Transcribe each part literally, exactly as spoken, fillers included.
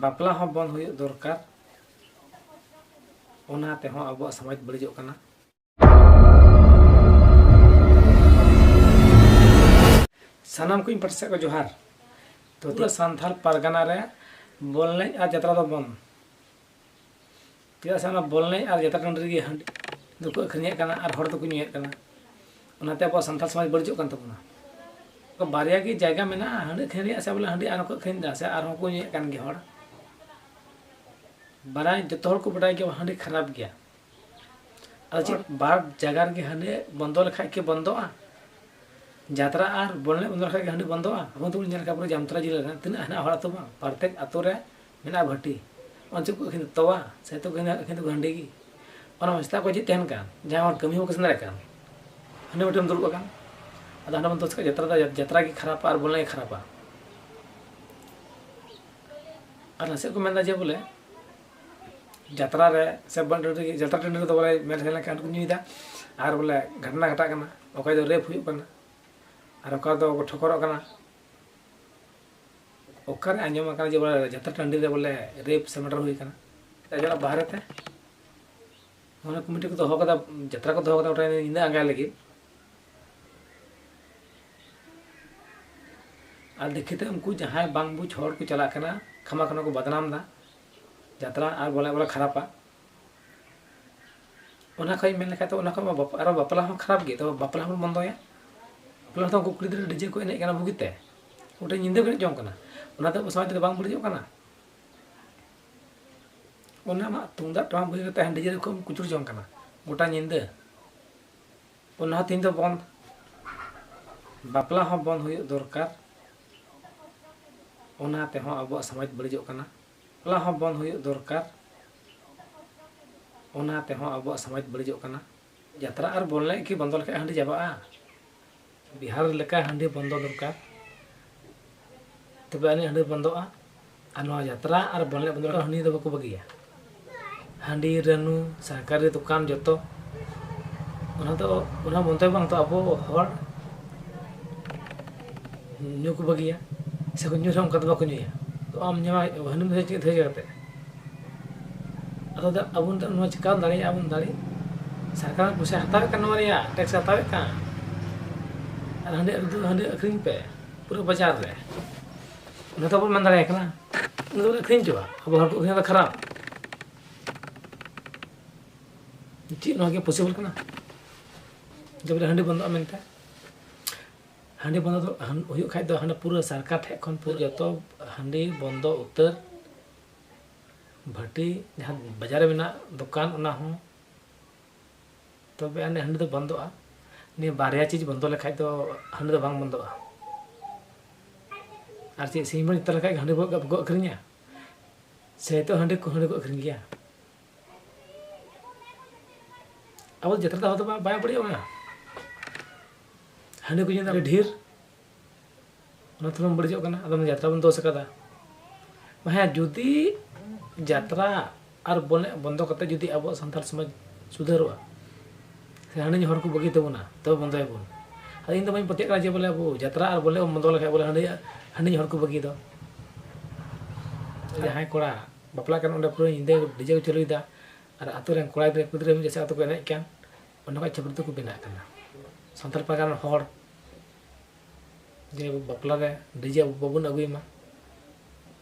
ᱵᱟᱯᱞᱟ ᱦᱚᱸ ᱵᱚᱱᱫ ᱦᱩᱭᱩᱜ ᱫᱚᱨᱠᱟᱨ᱾ ᱚᱱᱟ ᱛᱮᱦᱚᱸ ᱟᱵᱚᱣᱟᱜ ᱥᱚᱢᱟᱡᱽ ᱵᱟᱹᱲᱤᱡᱚᱜ ᱠᱟᱱᱟ᱾ ᱥᱟᱱᱟᱢ ᱠᱚᱧ ᱯᱟᱦᱴᱟ ᱥᱮᱫ ᱠᱚ ᱡᱚᱦᱟᱨ᱾ ᱛᱚ, ᱯᱩᱨᱟᱹ ᱥᱟᱱᱛᱟᱲ ᱯᱟᱨᱜᱟᱱᱟ ᱨᱮ ᱵᱚᱞ ᱮᱱᱮᱡ ᱟᱨ ᱡᱟᱛᱨᱟ ᱫᱚ ᱵᱚᱱᱫ᱾ ᱪᱮᱫᱟᱜ ᱥᱮ ᱚᱱᱟ ᱵᱚᱞ ᱮᱱᱮᱡ ᱟᱨ ᱡᱟᱛᱨᱟ ᱴᱟᱺᱰᱤ ᱨᱮᱜᱮ ᱦᱟᱺᱰᱤ ᱫᱚᱠᱚ ᱟᱹᱠᱷᱨᱤᱧᱮᱫ ᱠᱟᱱᱟ ᱟᱨ ᱦᱚᱲ ᱫᱚᱠᱚ ᱧᱩᱭᱮᱫ ᱠᱟᱱᱟ᱾ ᱚᱱᱟᱛᱮ ᱟᱵᱚᱣᱟᱜ ᱥᱟᱱᱛᱟᱲ ᱥᱚᱢᱟᱡᱽ ᱵᱟᱹᱲᱤᱡᱚᱜ ᱠᱟᱱ ᱛᱟᱵᱚᱱᱟ᱾ ᱵᱟᱨᱭᱟ ᱜᱮ ᱡᱟᱭᱜᱟ ᱢᱮᱱᱟᱜᱼᱟ ᱦᱟᱺᱰᱤ ᱟᱹᱠᱷᱨᱤᱧ ᱨᱮᱭᱟᱜ, ᱥᱮ ᱵᱚᱞᱮ ᱦᱟᱺᱰᱤ ᱟᱨᱦᱚᱸ ᱠᱚ ᱟᱹᱠᱷᱨᱤᱧ ᱮᱫᱟ, ᱥᱮ ᱟᱨᱦᱚᱸ ᱠᱚ ᱧᱩᱭᱮᱫ ᱠᱟᱱ ᱜᱮᱭᱟ ᱦᱚᱲ᱾ ᱵᱟᱲᱟᱭ, ᱡᱚᱛᱚ ᱦᱚᱲ ᱠᱚ ᱵᱟᱰᱟᱭ ᱜᱮᱭᱟ ᱦᱟᱺᱰᱤ ᱠᱷᱟᱨᱟᱯ ᱜᱮᱭᱟ᱾ ᱟᱫᱚ ᱪᱮᱫ ᱵᱟᱨ ᱡᱟᱭᱜᱟ ᱨᱮᱜᱮ ᱦᱟᱺᱰᱤ ᱵᱚᱱᱫᱚ ᱞᱮᱠᱷᱟᱡ ᱠᱤ ᱵᱚᱱᱫᱚᱜᱼᱟ? ᱡᱟᱛᱨᱟ ᱟᱨ ᱵᱚᱞ ᱮᱱᱮᱡ ᱵᱚᱱᱫᱚ ᱞᱮᱠᱷᱟᱡ ᱜᱮ ᱦᱟᱺᱰᱤ ᱵᱚᱱᱫᱚᱜᱼᱟ? ᱟᱵᱚ ᱫᱚᱵᱚᱱ ᱧᱮᱞ ᱠᱟᱜ ᱯᱩᱨᱟᱹ ᱡᱟᱢᱛᱟᱲᱟ ᱡᱮᱞᱟ ᱨᱮ ᱛᱤᱱᱟᱹᱜ ᱦᱮᱱᱟᱜ ᱦᱚᱲ ᱟᱹᱛᱩ ᱵᱟᱝ, ᱯᱨᱚᱛᱮᱠ ᱟᱹᱛᱩ ᱨᱮ ᱢᱮᱱᱟᱜᱼᱟ ᱵᱷᱟᱹᱴᱤ᱾ ᱚᱱᱛᱮ ᱠᱚ ᱟᱹᱠᱷᱨᱤᱧ ᱛᱚᱣᱟ, ᱥᱮ ᱛᱚ ᱟᱹᱠᱷᱨᱤᱧ ᱫᱚ ᱦᱟᱺᱰᱤ ᱜᱮ᱾ ᱚᱱᱟ ᱢᱚᱡᱽ ᱛᱮ ᱟᱠᱚ ᱪᱮᱫ ᱛᱟᱦᱮᱱ ᱠᱟᱱ, ᱡᱟᱦᱟᱸᱭ ᱦᱚᱲ ᱠᱟᱹᱢᱤ ᱦᱚᱸ ᱵᱟᱠᱚ ᱥᱮᱱ ᱫᱟᱲᱮᱭᱟᱜ ᱠᱟᱱ, ᱦᱟᱺᱰᱤ ᱵᱷᱟᱹᱴᱤ ᱨᱮᱢ ᱫᱩᱲᱩᱵ ᱟᱠᱟᱱ᱾ ᱟᱫᱚ ᱦᱟᱸᱰᱮ ᱵᱚᱱ ᱫᱚᱥ ᱠᱟᱜ ᱡᱟᱛᱨᱟ ᱫᱚ, ᱡᱟᱛᱨᱟ ᱜᱮ ᱠᱷᱟᱨᱟᱯᱟ ᱟᱨ ᱵᱚᱞ ᱮᱱᱮᱡ ᱜᱮ ᱠᱷᱟᱨᱟᱯᱟ᱾ ᱟᱨ ᱱᱟᱥᱮ ᱠᱚ ᱢᱮᱱᱫᱟ ᱡᱮ ᱵᱚᱞᱮ ᱡᱟᱛᱨᱟ ᱨᱮ ᱥᱮ ᱵᱚᱞ ᱴᱟᱺᱰᱤ ᱨᱮ, ᱡᱟᱛᱨᱟ ᱴᱟᱺᱰᱤ ᱨᱮᱫᱚ ᱵᱚᱞᱮ ᱢᱮᱱ ᱞᱮᱠᱷᱟᱱ ᱠᱚ ᱧᱩᱭᱮᱫᱟ ᱟᱨ ᱵᱚᱞᱮ ᱜᱷᱟᱴᱱᱟ ᱜᱷᱟᱴᱟᱜ ᱠᱟᱱᱟ, ᱚᱠᱚᱭ ᱫᱚ ᱨᱮᱯ ᱦᱩᱭᱩᱜ ᱠᱟᱱᱟ ᱟᱨ ᱚᱠᱟ ᱫᱚ ᱴᱷᱚᱠᱚᱨᱚᱜ ᱠᱟᱱᱟ᱾ ᱚᱠᱟᱨᱮ ᱟᱸᱡᱚᱢ ᱟᱠᱟᱱᱟ ᱡᱮ ᱵᱚᱞᱮ ᱡᱟᱛᱨᱟ ᱴᱟᱺᱰᱤ ᱨᱮ ᱵᱚᱞᱮ ᱨᱮᱯ ᱥᱮ ᱢᱟᱨᱰᱟᱨ ᱦᱩᱭ ᱠᱟᱱᱟ? ᱮᱴᱟᱜ ᱡᱟᱭᱜᱟ ᱵᱟᱦᱨᱮ ᱛᱮ ᱚᱱᱟ ᱠᱚᱢᱤᱴᱤ ᱠᱚ ᱫᱚᱦᱚ ᱠᱟᱫᱟ, ᱡᱟᱛᱨᱟ ᱠᱚ ᱫᱚᱦᱚ ᱠᱟᱫᱟ ᱚᱸᱰᱮ ᱧᱤᱫᱟᱹ ᱟᱸᱜᱟᱭ ᱞᱟᱹᱜᱤᱫ᱾ ᱟᱨ ᱫᱮᱠᱷᱤᱛᱮ ᱩᱱᱠᱩ ᱡᱟᱦᱟᱸᱭ ᱵᱟᱝ ᱵᱩᱡᱽ ᱦᱚᱲ ᱠᱚ ᱪᱟᱞᱟᱜ ᱠᱟᱱᱟ, ᱠᱷᱟᱢᱟ ᱠᱷᱟᱢᱟ ᱠᱚ ᱵᱟᱫᱱᱟᱢ ᱮᱫᱟ᱾ ᱡᱟᱛᱨᱟ ᱟᱨ ᱵᱚᱞᱮ ᱵᱚᱞᱮ ᱠᱷᱟᱨᱟᱯᱟ᱾ ᱚᱱᱟ ᱠᱷᱚᱡ ᱢᱮᱱ ᱞᱮᱠᱷᱟᱡ ᱫᱚ ᱚᱱᱟ ᱠᱷᱚᱡ ᱢᱟ ᱵᱟᱯ-, ᱟᱨᱚ ᱵᱟᱯᱞᱟ ᱦᱚᱸ ᱠᱷᱟᱨᱟᱯ ᱜᱮ, ᱛᱚᱵᱮ ᱵᱟᱯᱞᱟ ᱦᱚᱸᱵᱚᱱ ᱵᱚᱱᱫᱚᱭᱟ᱾ ᱵᱟᱯᱞᱟ ᱦᱚᱸ ᱛᱚ ᱩᱱᱠᱩ ᱠᱩᱲᱤ ᱜᱤᱫᱽᱨᱟᱹ ᱰᱤᱡᱮ ᱠᱚ ᱮᱱᱮᱡ ᱠᱟᱱᱟ ᱵᱩᱜᱤᱛᱮ, ᱜᱚᱴᱟ ᱧᱤᱫᱟᱹ ᱠᱚ ᱮᱱᱮᱡ ᱡᱚᱝ ᱠᱟᱱᱟ᱾ ᱚᱱᱟ ᱫᱚ ᱟᱵᱚ ᱥᱚᱢᱟᱡᱽ ᱛᱮᱫᱚ ᱵᱟᱝ ᱵᱟᱹᱲᱤᱡᱚᱜ ᱠᱟᱱᱟ? ᱚᱱᱟ ᱢᱟ ᱛᱩᱢᱫᱟᱜ ᱴᱟᱢᱟᱠ ᱵᱟᱹᱜᱤ ᱠᱟᱛᱮ ᱦᱟᱺᱰᱤ ᱡᱮ ᱨᱮᱠᱚ ᱠᱩᱪᱩᱲ ᱡᱚᱝ ᱠᱟᱱᱟ ᱜᱚᱴᱟ ᱧᱤᱫᱟᱹ᱾ ᱚᱱᱟ ᱦᱚᱸ ᱛᱤᱦᱤᱧ ᱫᱚ ᱵᱚᱱᱫ᱾ ᱵᱟᱯᱞᱟ ᱦᱚᱸ ᱵᱚᱱᱫ ᱦᱩᱭᱩᱜ ᱫᱚᱨᱠᱟᱨ᱾ ᱚᱱᱟ ᱛᱮᱦᱚᱸ ᱟᱵᱚᱣᱟᱜ ᱥᱚᱢᱟᱡᱽ ᱵᱟᱹᱲᱤᱡᱚᱜ ᱠᱟᱱᱟ᱾ ᱵᱟᱯᱞᱟ ᱦᱚᱸ ᱵᱚᱱᱫ ᱦᱩᱭᱩᱜ ᱫᱚᱨᱠᱟᱨ᱾ ᱚᱱᱟ ᱛᱮᱦᱚᱸ ᱟᱵᱚᱣᱟᱜ ᱥᱚᱢᱟᱡᱽ ᱵᱟᱹᱲᱤᱡᱚᱜ ᱠᱟᱱᱟ᱾ ᱡᱟᱛᱨᱟ ᱟᱨ ᱵᱚᱞ ᱮᱱᱮᱡ ᱠᱤ ᱵᱚᱱᱫᱚ ᱞᱮᱠᱷᱟᱡ ᱦᱟᱺᱰᱤ ᱪᱟᱵᱟᱜᱼᱟ? ᱵᱤᱦᱟᱨ ᱞᱮᱠᱟ ᱦᱟᱺᱰᱤ ᱵᱚᱱᱫᱚ ᱫᱚᱨᱠᱟᱨ, ᱛᱚᱵᱮ ᱟᱹᱱᱤᱡ ᱦᱟᱺᱰᱤ ᱵᱚᱱᱫᱚᱜᱼᱟ᱾ ᱟᱨ ᱱᱚᱣᱟ ᱡᱟᱛᱨᱟ ᱟᱨ ᱵᱚᱞ ᱮᱱᱮᱡ ᱵᱚᱱᱫᱚ ᱞᱮᱠᱷᱟᱱ ᱦᱟᱺᱰᱤ ᱫᱚ ᱵᱟᱠᱚ ᱵᱟᱹᱜᱤᱭᱟ᱾ ᱦᱟᱺᱰᱤ, ᱨᱟᱹᱱᱩ, ᱥᱚᱨᱠᱟᱨᱤ ᱫᱚᱠᱟᱱ ᱡᱚᱛᱚ, ᱚᱱᱟ ᱫᱚ, ᱚᱱᱟ ᱵᱚᱱᱫᱚᱭ ᱵᱟᱝ ᱛᱚ ᱟᱵᱚ ᱦᱚᱲ ᱧᱩ ᱠᱚ ᱵᱟᱹᱜᱤᱭᱟ, ᱥᱮ ᱠᱚ ᱧᱩ ᱨᱮᱦᱚᱸ ᱚᱱᱠᱟ ᱫᱚ ᱵᱟᱠᱚ ᱧᱩᱭᱟ᱾ ᱛᱚ ᱟᱢ ᱧᱟᱢᱟ ᱦᱟᱹᱱᱤᱢ ᱫᱷᱮᱡ ᱫᱷᱮᱡ ᱠᱟᱛᱮ᱾ ᱟᱫᱚ ᱫᱟ-, ᱟᱵᱚ ᱱᱤᱛᱚᱜ ᱱᱚᱣᱟ ᱪᱤᱠᱟᱹ ᱫᱟᱲᱮᱭᱟᱜᱼᱟ ᱵᱚᱱ ᱫᱟᱲᱮ? ᱥᱚᱨᱠᱟᱨ ᱯᱚᱭᱥᱟ ᱦᱟᱛᱟᱣᱮᱫ ᱠᱟᱱ, ᱱᱚᱣᱟ ᱨᱮᱭᱟᱜ ᱴᱮᱠᱥ ᱦᱟᱛᱟᱣᱮᱫ ᱠᱟᱱ, ᱟᱨ ᱦᱟᱺᱰᱤ ᱟᱹᱠᱷᱨᱤᱧ, ᱦᱟᱺᱰᱤ ᱟᱹᱠᱷᱨᱤᱧ ᱯᱮ ᱯᱩᱨᱟᱹ ᱵᱟᱡᱟᱨ ᱨᱮ᱾ ᱚᱱᱟ ᱫᱚ ᱵᱚᱱ ᱢᱮᱱ ᱫᱟᱲᱮᱭᱟᱜ ᱠᱟᱱᱟ, ᱚᱱᱟ ᱫᱚᱵᱚᱱ ᱟᱹᱠᱷᱨᱤᱧ ᱦᱚᱪᱚᱣᱟ, ᱟᱵᱚ ᱦᱚᱲ ᱠᱚ ᱟᱹᱠᱷᱨᱤᱧ ᱫᱚ ᱠᱷᱟᱨᱟᱯ᱾ ᱪᱮᱫ ᱱᱚᱣᱟ ᱜᱮ possible ᱠᱟᱱᱟ ᱡᱮ ᱵᱚᱞᱮ ᱦᱟᱺᱰᱤ ᱵᱚᱱᱫᱚᱜᱼᱟ ᱢᱮᱱᱛᱮ? ᱦᱟᱺᱰᱤ ᱵᱚᱱᱫᱚ ᱫᱚ ᱦᱟᱱ-, ᱦᱩᱭᱩᱜ ᱠᱷᱟᱡ ᱫᱚ ᱦᱟᱱᱮ ᱯᱩᱨᱟᱹ ᱥᱚᱨᱠᱟᱨ ᱴᱷᱮᱡ ᱠᱷᱚᱱ ᱯᱩᱨᱟᱹ ᱡᱚᱛᱚ ᱦᱟᱺᱰᱤ ᱵᱚᱱᱫᱚ ᱩᱛᱟᱹᱨ, ᱵᱷᱟᱹᱴᱤ ᱡᱟᱦᱟᱸ ᱵᱟᱡᱟᱨ ᱨᱮ ᱢᱮᱱᱟᱜ ᱫᱚᱠᱟᱱ ᱚᱱᱟ ᱦᱚᱸ, ᱛᱚᱵᱮ ᱟᱹᱱᱤᱡ ᱦᱟᱺᱰᱤ ᱫᱚ ᱵᱚᱱᱫᱚᱜᱼᱟ᱾ ᱱᱤᱭᱟᱹ ᱵᱟᱨᱭᱟ ᱪᱤᱡᱽ ᱵᱚᱱᱫᱚ ᱞᱮᱠᱷᱟᱡ ᱫᱚ ᱦᱟᱺᱰᱤ ᱫᱚ ᱵᱟᱝ ᱵᱚᱱᱫᱚᱜᱼᱟ᱾ ᱟᱨ ᱪᱮᱫ ᱥᱤᱧ ᱵᱚᱱ ᱡᱚᱛᱚ ᱞᱮᱠᱷᱟᱡ ᱜᱮ ᱦᱟᱺᱰᱤ ᱵᱚ-, ᱵᱟᱠᱚ ᱟᱹᱠᱷᱨᱤᱧᱟ? ᱥᱮ ᱱᱤᱛᱚᱜ ᱦᱟᱺᱰᱤ ᱠᱚ, ᱦᱟᱺᱰᱤ ᱠᱚ ᱟᱹᱠᱷᱨᱤᱧ ᱜᱮᱭᱟ? ᱟᱵᱚ ᱡᱟᱛᱨᱟ ᱫᱚ ᱦᱚᱭᱛᱳ ᱵᱟ-, ᱵᱟᱭ ᱵᱟᱹᱲᱤᱡᱚᱜ ᱠᱟᱱᱟ᱾ ᱦᱟᱺᱰᱤ ᱠᱚ ᱧᱩᱭᱫᱟ ᱟᱹᱰᱤ ᱰᱷᱮᱨ, ᱚᱱᱟ ᱛᱮᱵᱚᱱ ᱵᱟᱹᱲᱤᱡᱚᱜ ᱠᱟᱱᱟ, ᱟᱫᱚ ᱡᱟᱛᱨᱟ ᱵᱚᱱ ᱫᱳᱥ ᱟᱠᱟᱫᱟ᱾ ᱦᱮᱸ, ᱡᱩᱫᱤ ᱡᱟᱛᱨᱟ ᱟᱨ ᱵᱚᱞ ᱮᱱᱮᱡ ᱵᱚᱱᱫᱚ ᱠᱟᱛᱮ ᱡᱩᱫᱤ ᱟᱵᱚᱣᱟᱜ ᱥᱟᱱᱛᱟᱲ ᱥᱚᱢᱟᱡᱽ ᱥᱩᱫᱷᱟᱹᱨᱚᱜᱼᱟ, ᱥᱮ ᱦᱟᱺᱰᱤ ᱧᱩ ᱦᱚᱲ ᱠᱚ ᱵᱟᱹᱜᱤ ᱛᱟᱵᱚᱱᱟ, ᱛᱚᱵᱮ ᱵᱚᱱᱫᱚᱭᱟᱵᱚᱱ᱾ ᱟᱫᱚ ᱤᱧ ᱫᱚ ᱵᱟᱹᱧ ᱯᱟᱹᱛᱭᱟᱹᱜ ᱠᱟᱱᱟ ᱡᱮ ᱵᱚᱞᱮ ᱟᱵᱚ ᱡᱟᱛᱨᱟ ᱟᱨ ᱵᱚᱞ ᱮᱱᱮᱡ ᱵᱚᱱ ᱵᱚᱱᱫᱚ ᱞᱮᱠᱷᱟᱡ ᱵᱚᱞᱮ ᱦᱟᱺᱰᱤ, ᱦᱟᱺᱰᱤ ᱧᱩ ᱦᱚᱲ ᱠᱚ ᱵᱟᱹᱜᱤ ᱫᱚ᱾ ᱡᱟᱦᱟᱸᱭ ᱠᱚᱲᱟ ᱵᱟᱯᱞᱟᱜ ᱠᱟᱱᱟ, ᱚᱸᱰᱮ ᱯᱩᱨᱟᱹ ᱧᱤᱫᱟᱹ ᱰᱤᱡᱮ ᱠᱚ ᱪᱟᱹᱞᱩᱭᱮᱫᱟ, ᱟᱨ ᱟᱛᱳ ᱨᱮᱱ ᱠᱚᱲᱟ ᱜᱤᱫᱽᱨᱟᱹ, ᱠᱩᱲᱤ ᱜᱤᱫᱽᱨᱟᱹ ᱢᱤᱫ ᱡᱟᱭᱜᱟ ᱟᱛᱳ ᱠᱚ ᱮᱱᱮᱡ ᱠᱟᱱ, ᱚᱸᱰᱮ ᱠᱷᱚᱱ ᱪᱷᱟᱹᱯᱨᱤ ᱫᱚᱠᱚ ᱵᱮᱱᱟᱜ ᱠᱟᱱᱟ᱾ ᱥᱟᱱᱛᱟᱲ ᱯᱟᱨᱜᱟᱱᱟ ᱨᱮᱱ ᱦᱚᱲ ᱡᱮ ᱵᱟᱯᱞᱟ ᱨᱮ ᱰᱤᱡᱮ ᱵᱟᱵᱚᱱ ᱟᱹᱜᱩᱭ ᱢᱟ,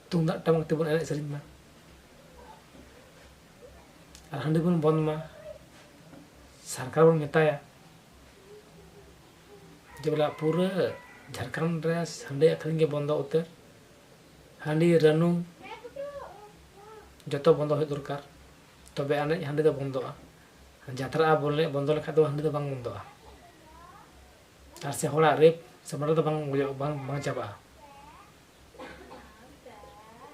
ᱛᱩᱢᱫᱟᱜ ᱴᱟᱢᱟᱠ ᱛᱮᱵᱚᱱ ᱮᱱᱮᱡ ᱥᱮᱨᱮᱧ ᱢᱟ, ᱟᱨ ᱦᱟᱺᱰᱤ ᱵᱚᱱ ᱵᱚᱱᱫᱽ ᱢᱟ, ᱥᱚᱨᱠᱟᱨ ᱵᱚᱱ ᱢᱮᱛᱟᱭᱟ ᱡᱮ ᱵᱚᱞᱮ ᱯᱩᱨᱟᱹ ᱡᱷᱟᱲᱠᱷᱚᱸᱰ ᱨᱮ ᱦᱟᱺᱰᱤ ᱟᱹᱠᱷᱨᱤᱧ ᱜᱮ ᱵᱚᱱᱫᱚ ᱩᱛᱟᱹᱨ, ᱦᱟᱺᱰᱤ ᱨᱟᱹᱱᱩ ᱡᱚᱛᱚ ᱵᱚᱱᱫᱚ ᱦᱩᱭᱩᱜ ᱫᱚᱨᱠᱟᱨ, ᱛᱚᱵᱮ ᱟᱹᱱᱤᱡ ᱦᱟᱺᱰᱤ ᱫᱚ ᱵᱚᱱᱫᱚᱜᱼᱟ᱾ ᱡᱟᱛᱨᱟ ᱟᱨ ᱵᱚᱞ ᱮᱱᱮᱡ ᱵᱚᱱᱫᱚ ᱞᱮᱠᱷᱟᱡ ᱫᱚ ᱦᱟᱺᱰᱤ ᱫᱚ ᱵᱟᱝ ᱵᱚᱱᱫᱚᱜᱼᱟ᱾ ᱟᱨ ᱥᱮ ᱦᱚᱲᱟᱜ ᱨᱮᱯ ᱥᱮ ᱢᱟᱨᱰᱟᱨ ᱫᱚ ᱵᱟᱝ ᱜᱚᱡᱚᱜ-, ᱵᱟᱝ, ᱵᱟᱝ ᱪᱟᱵᱟᱜᱼᱟ᱾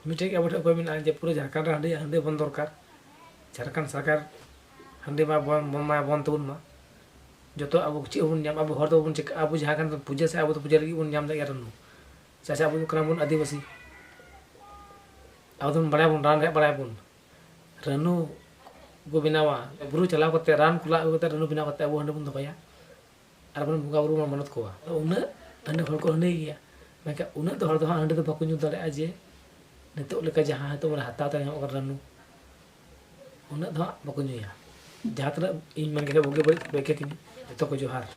ᱢᱤᱫᱴᱮᱡ ᱜᱮ ᱟᱵᱚ ᱴᱷᱮᱱ ᱩᱯᱟᱹᱭ ᱢᱮᱱᱟᱜᱼᱟ ᱡᱮ ᱯᱩᱨᱟᱹ ᱡᱷᱟᱲᱠᱷᱚᱸᱰ ᱨᱮ ᱦᱟᱺᱰᱤ, ᱦᱟᱺᱰᱤ ᱵᱚᱱᱫ ᱫᱚᱨᱠᱟᱨ᱾ ᱡᱷᱟᱲᱠᱷᱚᱸᱰ ᱥᱚᱨᱠᱟᱨ ᱦᱟᱺᱰᱤ ᱢᱟ ᱵᱚᱱ, ᱵᱚᱱ, ᱢᱟ ᱵᱚᱱ ᱛᱟᱵᱚᱱ ᱢᱟ᱾ ᱡᱚᱛᱚ ᱟᱵᱚ ᱪᱮᱫ ᱦᱚᱸᱵᱚᱱ ᱧᱟᱢ, ᱟᱵᱚ ᱦᱚᱲ ᱫᱚ ᱵᱟᱵᱚᱱ ᱪᱤᱠᱟᱹᱜᱼᱟ, ᱟᱵᱚ ᱡᱟᱦᱟᱸ ᱠᱟᱱ ᱯᱩᱡᱟᱹ ᱥᱮ ᱟᱵᱚ ᱫᱚ ᱯᱩᱡᱟᱹ ᱞᱟᱹᱜᱤᱫ ᱵᱚᱱ ᱧᱟᱢ ᱫᱟᱲᱮᱭᱟᱜᱼᱟ ᱨᱟᱹᱱᱩ᱾ ᱪᱮᱫᱟᱜ ᱥᱮ ᱟᱵᱚ ᱫᱚ ᱠᱟᱱᱟ ᱵᱚᱱ ᱟᱹᱫᱤᱵᱟᱹᱥᱤ᱾ ᱟᱵᱚ ᱫᱚᱵᱚᱱ ᱵᱟᱲᱟᱭᱟᱵᱚᱱ, ᱨᱟᱱ ᱨᱮᱭᱟᱜ ᱵᱟᱲᱟᱭᱟᱵᱚᱱ᱾ ᱨᱟᱹᱱᱩ ᱠᱚ ᱵᱮᱱᱟᱣᱟ, ᱵᱩᱨᱩ ᱪᱟᱞᱟᱣ ᱠᱟᱛᱮ ᱨᱟᱱ ᱠᱚ ᱞᱟ ᱟᱹᱜᱩ ᱠᱟᱛᱮ ᱨᱟᱹᱱᱩ ᱵᱮᱱᱟᱣ ᱠᱟᱛᱮ ᱟᱵᱚ ᱦᱟᱺᱰᱤ ᱵᱚᱱ ᱫᱚᱦᱚᱭᱟ᱾ ᱟᱨ ᱵᱚᱱ ᱵᱚᱸᱜᱟ ᱵᱩᱨᱩ ᱵᱚᱱ ᱢᱟᱱᱚᱛ ᱠᱚᱣᱟ᱾ ᱟᱫᱚ ᱩᱱᱟᱹᱜ ᱦᱟᱺᱰᱤ ᱦᱚᱲ ᱠᱚ ᱦᱟᱺᱰᱤ ᱜᱮᱭᱟ, ᱢᱮᱱᱠᱷᱟᱱ ᱩᱱᱟᱹᱜ ᱫᱚ ᱦᱚᱲ ᱫᱚ ᱦᱟᱸᱜ ᱦᱟᱺᱰᱤ ᱫᱚ ᱵᱟᱠᱚ ᱧᱩ ᱫᱟᱲᱮᱭᱟᱜᱼᱟ ᱡᱮ ᱱᱤᱛᱚᱜ ᱞᱮᱠᱟ ᱡᱟᱦᱟᱸ ᱦᱚᱭᱛᱳ ᱵᱚᱞᱮ ᱦᱟᱛᱟᱣ ᱛᱮ ᱧᱟᱢᱚᱜ ᱠᱟᱱᱟ ᱨᱟᱱᱩ, ᱩᱱᱟᱹᱜ ᱫᱚ ᱦᱟᱸᱜ ᱵᱟᱠᱚ ᱧᱩᱭᱟ᱾ ᱡᱟᱦᱟᱸ ᱛᱤᱱᱟᱹᱜ ᱤᱧ ᱢᱮᱱ ᱠᱮᱫᱟ ᱵᱩᱜᱤ ᱵᱟᱹᱲᱤᱡ ᱯᱮ ᱟᱹᱭᱠᱟᱹᱣ ᱛᱤᱧᱟ, ᱡᱚᱛᱚ ᱠᱚ ᱡᱚᱦᱟᱨ᱾